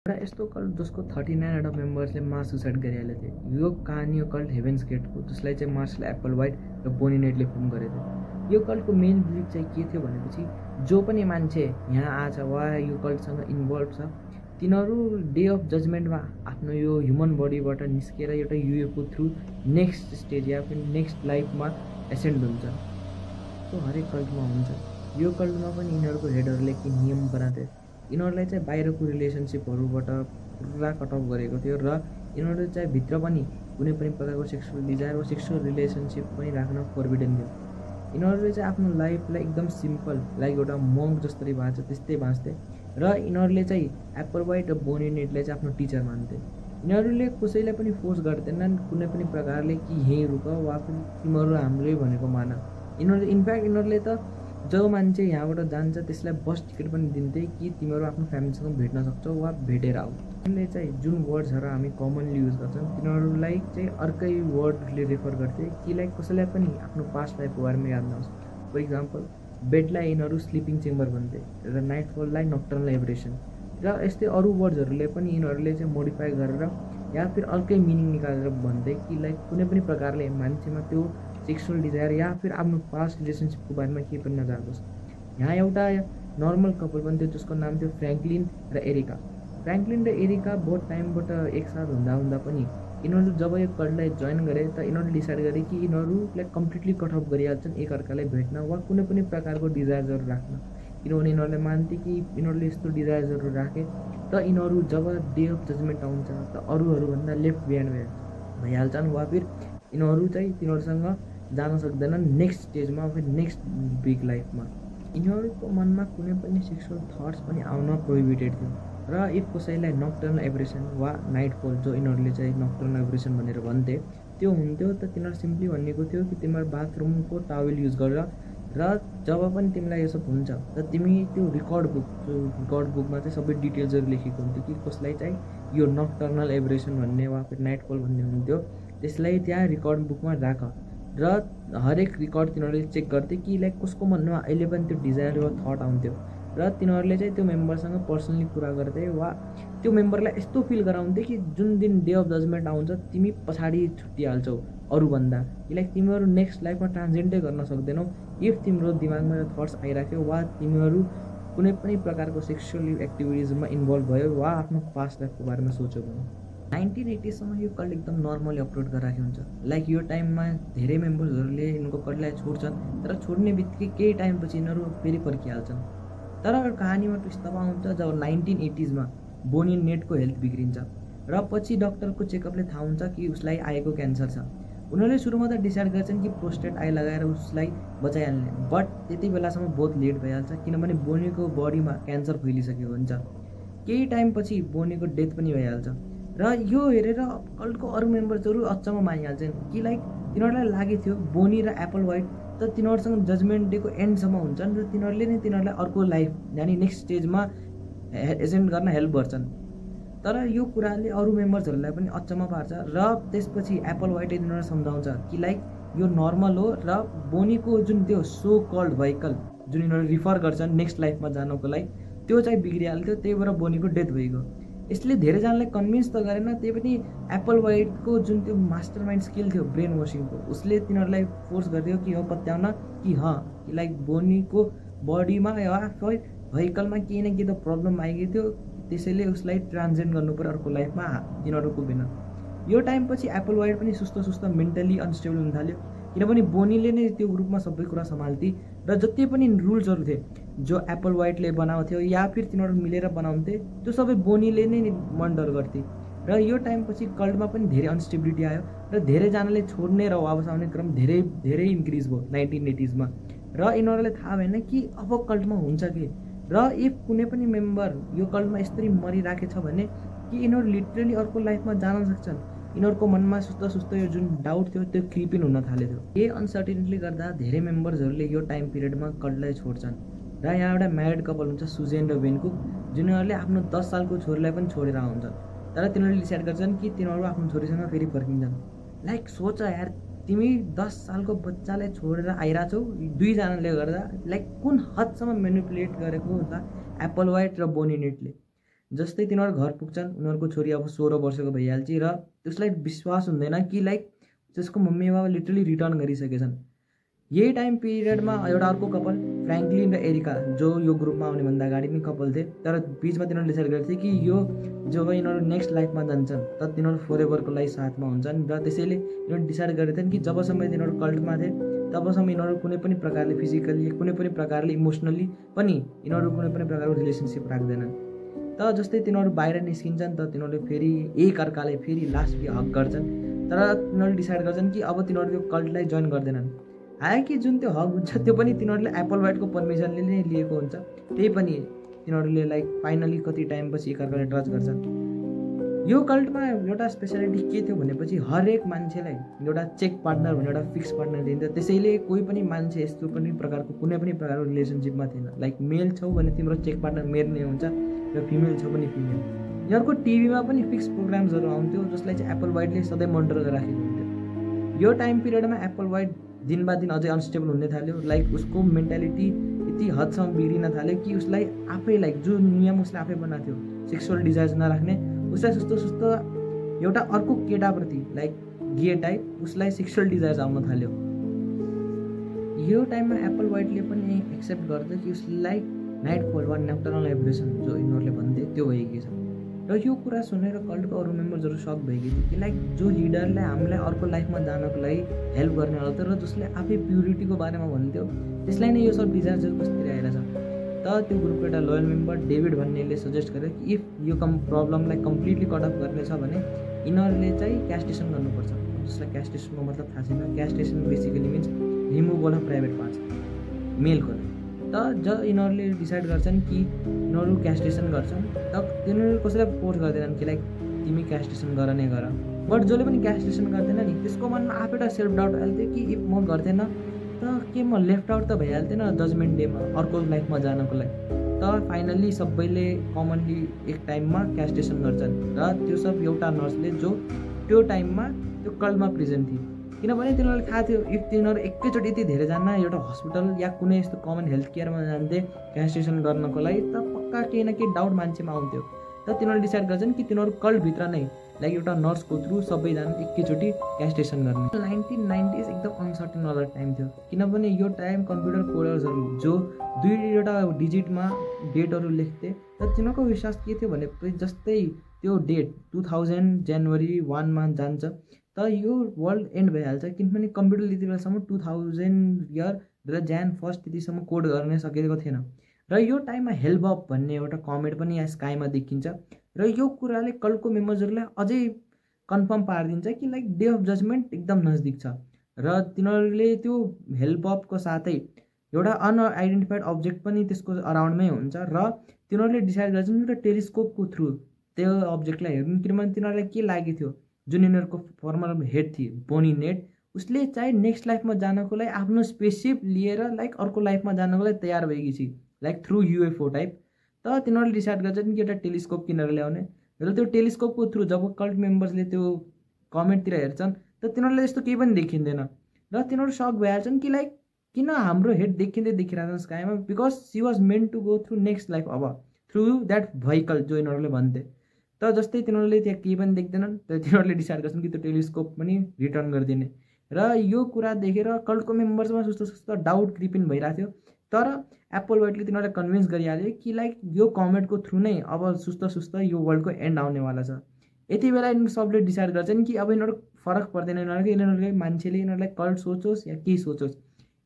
एउटा यस्तो कल्ट जसको 39 वटा मेम्बर्सले मास सुसाइड गरिहालेको थियो। यो कहानी हो कल्ट हेभेन्स गेटको, जसलाई चाहिँ मार्शल एप्पलवाइट र बोनी नेटले फर्म गरेको थियो। यो कल्टको मेन बिलिफ चाहिँ के थियो भनेपछि जो पनि मान्छे यहाँ आछ वा यो कल्टसँग इन्भल्भ छ तिनीहरू डे अफ जजमेन्टमा आफ्नो यो ह्युमन बडीबाट निस्केर एउटा युएफओ थ्रु नेक्स्ट स्टेज या फिर नेक्स्ट लाइफमा एसेन्ड हुन्छ। सो हरेक कल्टमा हुन्छ। यो कल्टमा पनि यिनीहरूको हेडहरूले के नियम बनाएको थियो, यिनीहरूलाई चाहिँ बाहिरको रिलेसनसिपहरूबाट पुरा कट अफ गरेको थियो र यिनीहरू चाहिँ भित्र पनि कुनै पनि प्रकारको सेक्सुअल डिजायर वा सेक्सुअल रिलेसनसिप पनि राख्न फोरबिडन थियो। यिनीहरूले चाहिँ आफ्नो लाइफलाई एकदम सिम्पल लाइक एउटा मङ्क जस्तै बाँच्छ त्यस्तै बाँच्थे र यिनीहरूले चाहिँ एप्पलवाइट र बोनी नेटलाई चाहिँ आफ्नो टिचर मान्थे। यिनीहरूले कसैलाई पनि फोर्स गर्दैनन् कुनै पनि प्रकारले कि यहीँ रुक वा तिमीहरू हाम्रै भनेको मान। यिनीहरूले त जो मान्छे यहाँबाट जान्छ त्यसलाई बस टिकट पनि दिन्थे कि तिमीहरू आफ्नो फ्यामिलीसँग भेट्न सक्छौ वा भेटेर आऊ। यिनले चाहिँ जुन वर्ड्सहरू हामी कमनली युज गर्छौँ तिनीहरूलाई चाहिँ अर्कै वर्डले रेफर गर्थे कि लाइक कसैलाई पनि आफ्नो पास्ट लाइफको बारेमा याद नहोस्। फर इक्जाम्पल बेडलाई यिनीहरू स्लिपिङ चेम्बर भन्थे र नाइटफललाई नक्टर्नल एब्रेसन र यस्तै अरू वर्ड्सहरूले पनि यिनीहरूले चाहिँ मोडिफाई गरेर या फिर अर्कै मिनिङ निकालेर भन्थे कि लाइक कुनै पनि प्रकारले मान्छेमा त्यो सेक्सुअल डिजायर या फिर आफ्नो पास्ट रिलेसनसिपको बारेमा केही पनि नजाओस्। यहाँ एउटा नर्मल कपल पनि थियो जसको नाम थियो फ्र्याङ्कलिन र एरिका। फ्र्याङ्कलिन र एरिका बहुत टाइमबाट एकसाथ हुँदा पनि यिनीहरू जब यो कल्टलाई जोइन गरे त यिनीहरूले डिसाइड गरे कि यिनीहरूलाई कम्प्लिटली कट अफ गरिहाल्छन् एकअर्कालाई भेट्न वा कुनै पनि प्रकारको डिजायर्सहरू राख्न। किनभने यिनीहरूले मान्थे कि यिनीहरूले यस्तो डिजायर्सहरू राखे त यिनीहरू जब डे अफ जजमेन्ट आउँछ त अरूहरूभन्दा लेफ्ट बिहाइन्ड भइहाल्छन् वा फिर यिनीहरू चाहिँ तिनीहरूसँग जान सक्दैनन् नेक्स्ट स्टेजमा फिर नेक्स्ट बिग लाइफमा। यिनीहरूको मनमा कुनै पनि सेक्सुअल थट्स पनि आउन प्रोहिबिटेड थियो र इफ कसैलाई नक्टर्नल एब्रेसन वा नाइटफल जो यिनीहरूले चाहिँ नक्टर्नल एब्रेसन भनेर भन्थे त्यो हुन्थ्यो त तिनीहरू सिम्पली भनेको थियो कि तिमीहरू बाथरुमको टावेल युज गरेर र जब पनि तिमीलाई यो सब हुन्छ त तिमी त्यो रिकर्ड बुकमा चाहिँ सबै डिटेल्सहरू लेखेको हुन्थ्यो कि कसलाई चाहिँ यो नक्टर्नल एब्रेसन भन्ने वा फिर नाइटफल भन्ने हुन्थ्यो त्यसलाई त्यहाँ रिकर्ड बुकमा राख र हरेक रिकर्ड तिनीहरूले चेक गर्थे कि लाइक कसको मनमा अहिले पनि त्यो डिजायर वा थट आउँथ्यो र तिनीहरूले चाहिँ त्यो मेम्बरसँग पर्सनली कुरा गर्थे वा त्यो मेम्बरलाई यस्तो फिल गराउँथे कि जुन दिन डे अफ जजमेन्ट आउँछ तिमी पछाडि छुट्टिहाल्छौ अरूभन्दा कि लाइक तिमीहरू नेक्स्ट लाइफमा ट्रान्जेन्डै गर्न सक्दैनौ इफ तिम्रो दिमागमा यो थट्स आइराख्यो वा तिमीहरू कुनै पनि प्रकारको सेक्सुअल एक्टिभिटिजमा इन्भल्भ भयो वा आफ्नो पास्ट लाइफको बारेमा सोच्यो भने। 1980सम्म यो कल्ट एकदम नर्मली अपलोड गरिराखेको हुन्छ। लाइक यो टाइममा धेरै मेम्बर्सहरूले यिनको कल्टलाई छोड्छन् तर छोड्ने बित्तिकै केही टाइमपछि यिनीहरू फेरि फर्किहाल्छन्। तर कहानीमा ट्विस्ट तब आउँछ जब 1980समा बोनी नेटको हेल्थ बिग्रिन्छ र पछि डक्टरको चेकअपले थाहा हुन्छ कि उसलाई आएको क्यान्सर छ। उनीहरूले सुरुमा त डिसाइड गर्छन् कि प्रोस्टेट आई लगाएर उसलाई बचाइहाल्ने, बट त्यति बेलासम्म बहुत लेट भइहाल्छ किनभने बोनीको बडीमा क्यान्सर फैलिसकेको हुन्छ। केही टाइमपछि बोनीको डेथ पनि भइहाल्छ र यो हेरेर कल्टको अरू मेम्बर्सहरू अचम्म मानिहाल्छन् कि लाइक तिनीहरूलाई लागेको थियो बोनी र एप्पलवाइट त तिनीहरूसँग जजमेन्ट डेको एन्डसम्म हुन्छन् र तिनीहरूले नै तिनीहरूलाई अर्को लाइफ यानि नेक्स्ट स्टेजमा एजेन्ट गर्न हेल्प गर्छन्। तर यो कुराले अरू मेम्बर्सहरूलाई पनि अचम्म पार्छ र त्यसपछि एप्पलवाइटले तिनीहरूलाई सम्झाउँछ कि लाइक यो नर्मल हो र बोनीको जुन त्यो सो कल्ड भेहिकल जुन यिनीहरूले रिफर गर्छन् नेक्स्ट लाइफमा जानको लागि त्यो चाहिँ बिग्रिहाल्थ्यो, त्यही भएर बोनीको डेथ भइगयो। यसले धेरैजनालाई कन्भिन्स त गरेन, त्यही पनि एप्पलवाइटको जुन त्यो मास्टर माइन्ड स्किल थियो ब्रेन वासिङको उसले तिनीहरूलाई फोर्स गरिदियो कि हो पत्याउन कि कि लाइक बोनीको बडीमा या भेहिकलमा केही न केही त प्रब्लम आइगएको थियो त्यसैले उसलाई ट्रान्जेन्ड गर्नु पर्यो अर्को लाइफमा तिनीहरूको बिना। यो टाइमपछि एप्पलवाइट पनि सुस्त मेन्टली अनस्टेबल हुन थाल्यो किनभने बोनीले नै त्यो ग्रुपमा सबै कुरा सम्हाल्थे र जति पनि रुल्सहरू थिए जो एप्पलवाइटले बनाउँथ्यो या फिर तिनीहरू मिलेर बनाउँथे त्यो सबै बोनीले नै मन्डर गर्थे। र यो टाइमपछि कल्टमा पनि धेरै अनस्टेबिलिटी आयो र धेरैजनाले छोड्ने र वापस आउने क्रम धेरै इन्क्रिज भयो 1980समा र यिनीहरूलाई थाहा भएन कि अब कल्टमा हुन्छ कि र इफ कुनै पनि मेम्बर यो कल्टमा यसरी मरिराखेछ भने कि यिनीहरू लिटरली अर्को लाइफमा जान सक्छन्। यिनीहरूको मनमा सुस्त यो जुन डाउट थियो त्यो क्रिपिन हुन थालेको थियो। यही अनसर्टेनिटीले गर्दा धेरै मेम्बर्सहरूले यो टाइम पिरियडमा कल्टलाई छोड्छन् र यहाँ एउटा म्यारिड कपल हुन्छ सुजेन र बेनकुक जिनीहरूले आफ्नो 10 सालको छोरीलाई पनि छोडेर आउँछन् तर तिनीहरूले डिसाइड गर्छन् कि तिनीहरू आफ्नो छोरीसँग फेरि फर्किन्छन्। लाइक सोच यार तिमी 10 सालको बच्चालाई छोडेर आइरहेछौ दुईजनाले गर्दा लाइक कुन हदसम्म मेनिपुलेट गरेको होला एप्पलवाइट र बोनी नेटले। जस्तै तिनीहरू घर पुग्छन्, उनीहरूको छोरी अब 16 वर्षको भइहाल्छ र त्यसलाई विश्वास हुँदैन कि लाइक त्यसको मम्मी बाबा लिटरली रिटर्न गरिसकेछन्। यही टाइम पिरियडमा एउटा अर्को कपल फ्र्याङ्कलिन र एरिका जो यो ग्रुपमा आउने भन्दा अगाडि पनि कपल थिए, तर बिचमा तिनीहरूले डिसाइड गरेको थिए कि यो जब यिनीहरू नेक्स्ट लाइफमा जान्छन् त तिनीहरू फरेभरको लागि साथमा हुन्छन् र त्यसैले यिनीहरू डिसाइड गरेको थिएन कि जबसम्म तिनीहरू कल्टमा थिए तबसम्म यिनीहरू कुनै पनि प्रकारले फिजिकली कुनै पनि प्रकारले इमोसनली पनि यिनीहरू कुनै पनि प्रकारको रिलेसनसिप राख्दैनन्। त जस्तै तिनीहरू बाहिर निस्किन्छन् त तिनीहरूले फेरि एक अर्कालाई फेरि लास्ट हक गर्छन्, तर तिनीहरूले डिसाइड गर्छन् कि अब तिनीहरू त्यो कल्टलाई जोइन गर्दैनन्। हालाकि जुन त्यो हक हुन्छ त्यो पनि तिनीहरूले एप्पल वाइटको पर्मिसनले नै लिएको हुन्छ, त्यही पनि तिनीहरूले लाइक फाइनली कति टाइमपछि एकअर्कालाई टच गर्छन्। यो कल्टमा एउटा स्पेसालिटी के थियो भनेपछि हरेक मान्छेलाई एउटा चेक पार्टनर भन्ने एउटा फिक्स पार्टनर दिन्थ्यो, त्यसैले कोही पनि मान्छे यस्तो पनि प्रकारको कुनै पनि प्रकारको रिलेसनसिपमा थिएन। लाइक मेल छौ भने तिम्रो चेक पार्टनर मेल नै हुन्छ र फिमेल छ भने फिमेल। यिनीहरूको टिभीमा पनि फिक्स प्रोग्राम्सहरू आउँथ्यो जसलाई चाहिँ एप्पल वाइटले सधैँ मोनिटर गरेर राखेको हुन्थ्यो। यो टाइम पिरियडमा एप्पल वाइट दिन बा दिन अझै अनस्टेबल हुन थाल्यो। लाइक उसको मेन्टालिटी यति हदसम्म बिग्रिन थाल्यो कि उसलाई आफै लाइक जो नियम उसले आफै बनाएको थियो सेक्सुअल डिजायर्स नराख्ने, उसलाई सुस्तो एउटा अर्को केटाप्रति लाइक गे टाइप उसलाई सेक्सुअल डिजायर्स आउन थाल्यो। यो टाइममा एप्पल वाइटले पनि एक्सेप्ट गर्छ कि उसलाई नाइटफल वा न्याक्टरनल एब्रेसन जो यिनीहरूले भन्थे त्यो भइगएछ र यो कुरा सुनेर कल्टको अरू मेम्बर्सहरू सक भइगयो थियो कि लाइक जो लिडरले हामीलाई अर्को लाइफमा जानको लागि हेल्प गर्ने होला थियो र जसले आफै प्युरिटीको बारेमा भन्थ्यो त्यसलाई नै यो सब डिजास्टर कस्तरी आइरहेछ। त त्यो ग्रुपको एउटा लोयल मेम्बर डेभिड भन्नेले सजेस्ट गर्यो कि इफ यो प्रब्लमलाई कम्प्लिटली कट अफ गर्ने छ भने यिनीहरूले चाहिँ क्यास्ट्रेसन गर्नुपर्छ। जसलाई क्यास्ट्रेसनको मतलब थाहा छैन, castration basically means removal of private parts मेलको। त जब यिनीहरूले डिसाइड गर्छन् कि यिनीहरू क्यास्ट्रेसन गर्छन् त तिनीहरू कसैलाई फोर्स गर्दैनन् कि लाइक तिमी क्यास्ट्रेसन गर नै गर, बट जसले पनि क्यास्ट्रेसन गर्दैन नि त्यसको मनमा आफै एउटा सेल्फ डाउट आइहाल्थ्यो कि इफ म गर्दैन त के म लेफ्ट आउट त भइहाल्थेन जजमेन्ट डेमा अर्को लाइफमा जानको लागि। त फाइनल्ली सबैले कमनली एक टाइममा क्यास्ट्रेसन गर्छन् र त्यो सब एउटा नर्सले जो त्यो टाइममा त्यो कल्टमा प्रेजेन्ट थियो, किनभने तिनीहरूलाई थाहा थियो इफ तिनीहरू एकैचोटि यति धेरैजना एउटा हस्पिटल या कुनै यस्तो कमन हेल्थ केयरमा जान्थे क्यास्ट्रेसन गर्नको लागि त पक्का केही न केही डाउट मान्छेमा आउँथ्यो। त तिनीहरूले डिसाइड गर्छन् कि तिनीहरू कल्टभित्र नै लाइक एउटा नर्सको थ्रु सबैजना एकैचोटि क्यास्ट्रेसन गर्ने। 1990s एकदम अनसर्टेन वाला टाइम थियो, किनभने यो टाइम कम्प्युटर कोडर्सहरू जो दुईवटा डिजिटमा डेटहरू लेख्थे त तिनीहरूको विश्वास के थियो भने जस्तै त्यो डेट 2000 जनवरी 1 मा जान्छ त यो वर्ल्ड एन्ड भइहाल्छ, किनभने कम्प्युटर यति बेलासम्म 2000 इयर र Jan 1 त्यतिसम्म कोड गर्न सकेको थिएन। र यो टाइममा हेल्बअप भन्ने एउटा कमेन्ट पनि यहाँ स्काईमा देखिन्छ र यो कुराले कल्टको मेम्बर्सहरूलाई अझै कन्फर्म पारिदिन्छ कि लाइक डे अफ जजमेन्ट एकदम नजिक छ। र तिनीहरूले त्यो हेल्बअपको साथै एउटा अनआइडेन्टिफाइड अब्जेक्ट पनि त्यसको अराउन्डमै हुन्छ र तिनीहरूले डिसाइड गर्छन् एउटा टेलिस्कोपको थ्रु त्यो अब्जेक्टलाई हेर्नु, किनभने तिनीहरूलाई के लागेको थियो जुन यिनीहरूको फर्मर हेड थियो बोनी नेट उसले चाहिँ नेक्स्ट लाइफमा जानको लागि आफ्नो स्पेससिप लिएर लाइक अर्को लाइफमा जानको लागि तयार भएकी छ लाइक थ्रु युएफओ टाइप। त तिनीहरूले डिसाइड गर्छन् कि एउटा टेलिस्कोप किनेर ल्याउने र त्यो टेलिस्कोपको थ्रु जब कल्ट मेम्बर्सले त्यो कमेन्टतिर हेर्छन् त तिनीहरूले यस्तो केही पनि देखिँदैन र तिनीहरू सक भइहाल्छन् कि लाइक किन हाम्रो हेड देखिरहेको छ स्काईमा, because she was meant to go through next life अब थ्रु द्याट भेहिकल जो यिनीहरूले भन्थे। त जस्तै तिनीहरूले त्यहाँ केही पनि देख्दैनन् त तिनीहरूले डिसाइड गर्छन् कि त्यो टेलिस्कोप पनि रिटर्न गरिदिने र यो कुरा देखेर कल्टको मेम्बर्समा सुस्तो डाउट क्रिपिन भइरहेको थियो। तर एप्पल वाइटले तिनीहरूलाई कन्भिन्स गरिहाल्यो कि लाइक यो कमेन्टको थ्रु नै अब सुस्त यो वर्ल्डको एन्ड आउनेवाला छ। यति बेला यिनीहरू सबले डिसाइड गर्छन् कि अब यिनीहरू फरक पर्दैन यिनीहरूले मान्छेले यिनीहरूलाई कल्ट सोचोस् या केही सोचोस्,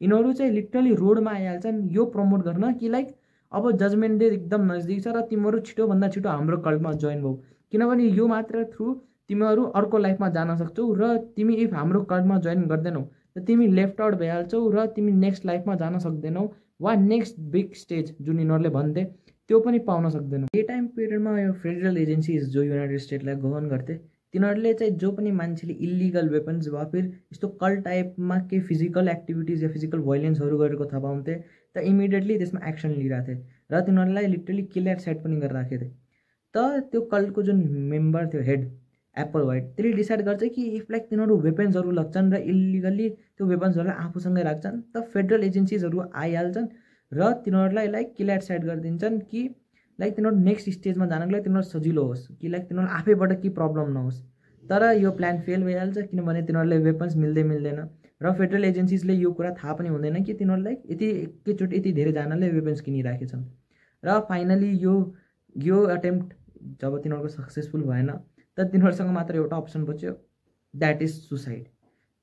यिनीहरू चाहिँ लिटरली रोडमा आइहाल्छन् यो प्रमोट गर्न कि लाइक अब जजमेन्ट डे एकदम नजिक छ र तिमीहरू छिटोभन्दा छिटो हाम्रो कल्टमा जोइन भऊ, किनभने यो मात्र थ्रु तिमीहरू अर्को लाइफमा जान सक्छौ र तिमी इफ हाम्रो कल्टमा जोइन गर्दैनौ त तिमी लेफ्ट आउट भइहाल्छौ र तिमी नेक्स्ट लाइफमा जान सक्दैनौ वा नेक्स्ट बिग स्टेज जुन यिनीहरूले भन्थे त्यो पनि पाउन सक्दैनौ। यो टाइम पिरियडमा यो फेडरल एजेन्सिज जो युनाइटेड स्टेटलाई गभर्न गर्थे तिनीहरूले चाहिँ जो पनि मान्छेले इलिगल वेपन्स वा फिर यस्तो कल्ट टाइपमा केही फिजिकल एक्टिभिटिज या फिजिकल भाइलेन्सहरू गरेको थाहा पाउँथे त इमिडिएटली त्यसमा एक्सन लिइरहेको थिए र तिनीहरूलाई लिटरली किल एट साइड पनि गरेर राखेको थिए। त त्यो कल्टको जुन मेम्बर थियो हेड एप्पल वाइट त्यसले डिसाइड गर्छ कि इफ लाइक तिनीहरू वेपन्सहरू लग्छन् र इलिगल्ली त्यो वेपन्सहरूलाई आफूसँगै राख्छन् त फेडरल एजेन्सिजहरू आइहाल्छन् र तिनीहरूलाई लाइक किल एट साइड गरिदिन्छन् कि लाइक तिनीहरू नेक्स्ट स्टेजमा जानको लागि तिनीहरू सजिलो होस् कि लाइक तिनीहरू आफैबाट केही प्रब्लम नहोस्। तर यो प्लान फेल भइहाल्छ किनभने तिनीहरूले वेपन्स मिल्दैन र फेडरल एजेन्सिजले यो कुरा थाहा पनि हुँदैन कि तिनीहरूलाई यति एकैचोटि यति धेरैजनाले वेपन्स किनिराखेछन्। र फाइनली यो अटेम्प्ट जब तिनीहरूको सक्सेसफुल भएन त तिनीहरूसँग मात्र एउटा अप्सन बच्यो, द्याट इज सुसाइड।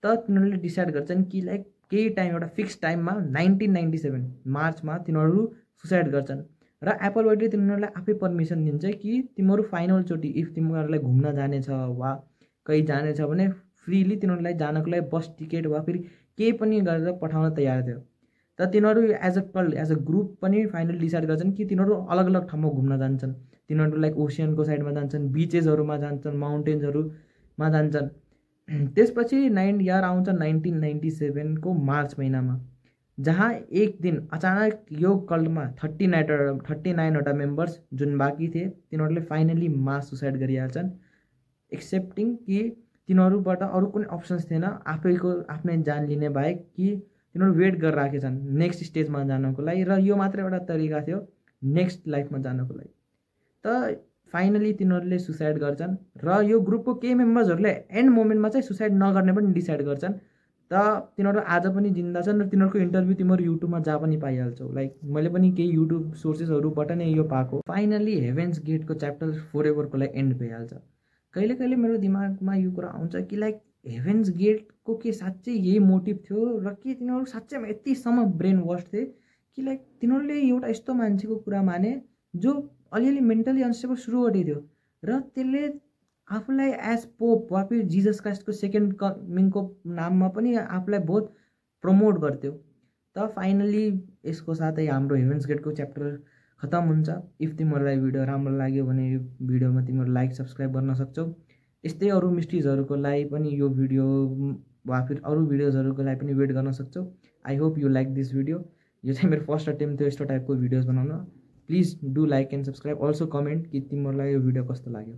त तिनीहरूले डिसाइड गर्छन् कि लाइक केही टाइम एउटा फिक्स टाइममा 1997 मार्चमा तिनीहरू सुसाइड गर्छन् र एप्पल वाइटले तिनीहरूलाई आफै पर्मिसन दिन्छ कि तिमीहरू फाइनलचोटि इफ तिमीहरूलाई घुम्न जानेछ वा कहीँ जानेछ भने फ्रीली तिनीहरूलाई जानको लागि बस टिकट वा फेरि केही पनि गरेर पठाउन तयार थियो। त तिनीहरू एज अ ग्रुप पनि फाइनली डिसाइड गर्छन् कि तिनीहरू अलग अलग ठाउँमा घुम्न जान्छन्। तिनीहरू लाइक ओसियनको साइडमा जान्छन्, बिचेसहरूमा जान्छन्, माउन्टेन्सहरूमा जान्छन्। त्यसपछि इयर आउँछ 1997को मार्च महिनामा, जहाँ एक दिन अचानक यो कल्टमा 39वटा मेम्बर्स जुन बाँकी थिए तिनीहरूले फाइनली मास सुसाइड गरिहाल्छन्, एक्सेप्टिङ कि तिनीहरूबाट अरू कुनै अप्सन्स थिएन आफ्नै जान लिने बाहेक कि तिनीहरू वेट गरेर राखेछन् नेक्स्ट स्टेजमा जानको लागि र यो मात्र एउटा तरिका थियो नेक्स्ट लाइफमा जानको लागि। त फाइनली तिनीहरूले सुसाइड गर्छन् र यो ग्रुपको केही मेम्बर्सहरूले एन्ड मोमेन्टमा चाहिँ सुसाइड नगर्ने पनि डिसाइड गर्छन्। त तिनीहरू आज पनि जिन्दा छन् र तिनीहरूको इन्टरभ्यू तिमीहरू युट्युबमा जहाँ पनि पाइहाल्छौ। लाइक मैले पनि केही युट्युब सोर्सेसहरूबाट नै यो पाएको। फाइनली हेभेन्स गेटको च्याप्टर फरएभरको लागि एन्ड भइहाल्छ। कहिले कहिले मेरो दिमागमा यो कुरा आउँछ कि लाइक हेभेन्स गेटको के साँच्चै यही मोटिभ थियो र के तिनीहरू साँच्चैमा यतिसम्म ब्रेन वास थिए कि लाइक तिनीहरूले एउटा यस्तो मान्छेको कुरा माने जो अलिअलि मेन्टली अनस्टेबल सुरुबाटै थियो र त्यसले आफूलाई एज पोप वा फिर जिजस क्राइस्टको सेकेन्ड कमिङको नाममा पनि आफूलाई बहुत प्रमोट गर्थ्यो। त फाइनली यसको साथै हाम्रो हेभेन्स गेटको च्याप्टर खतम हुन्छ। इफ तिमीहरूलाई भिडियो राम्रो लाग्यो भने यो भिडियोमा तिमीहरू लाइक सब्सक्राइब गर्न सक्छौ। यस्तै अरू मिस्ट्रिजहरूको लागि पनि यो भिडियो वा फिर अरू भिडियोजहरूको लागि पनि वेट गर्न सक्छौ। I hope you like this video. यो चाहिँ मेरो फर्स्ट अटेम्प्ट थियो यस्तो टाइपको भिडियोज बनाउन। Please do like and subscribe, also comment कि तिमीहरूलाई यो भिडियो कस्तो लाग्यो।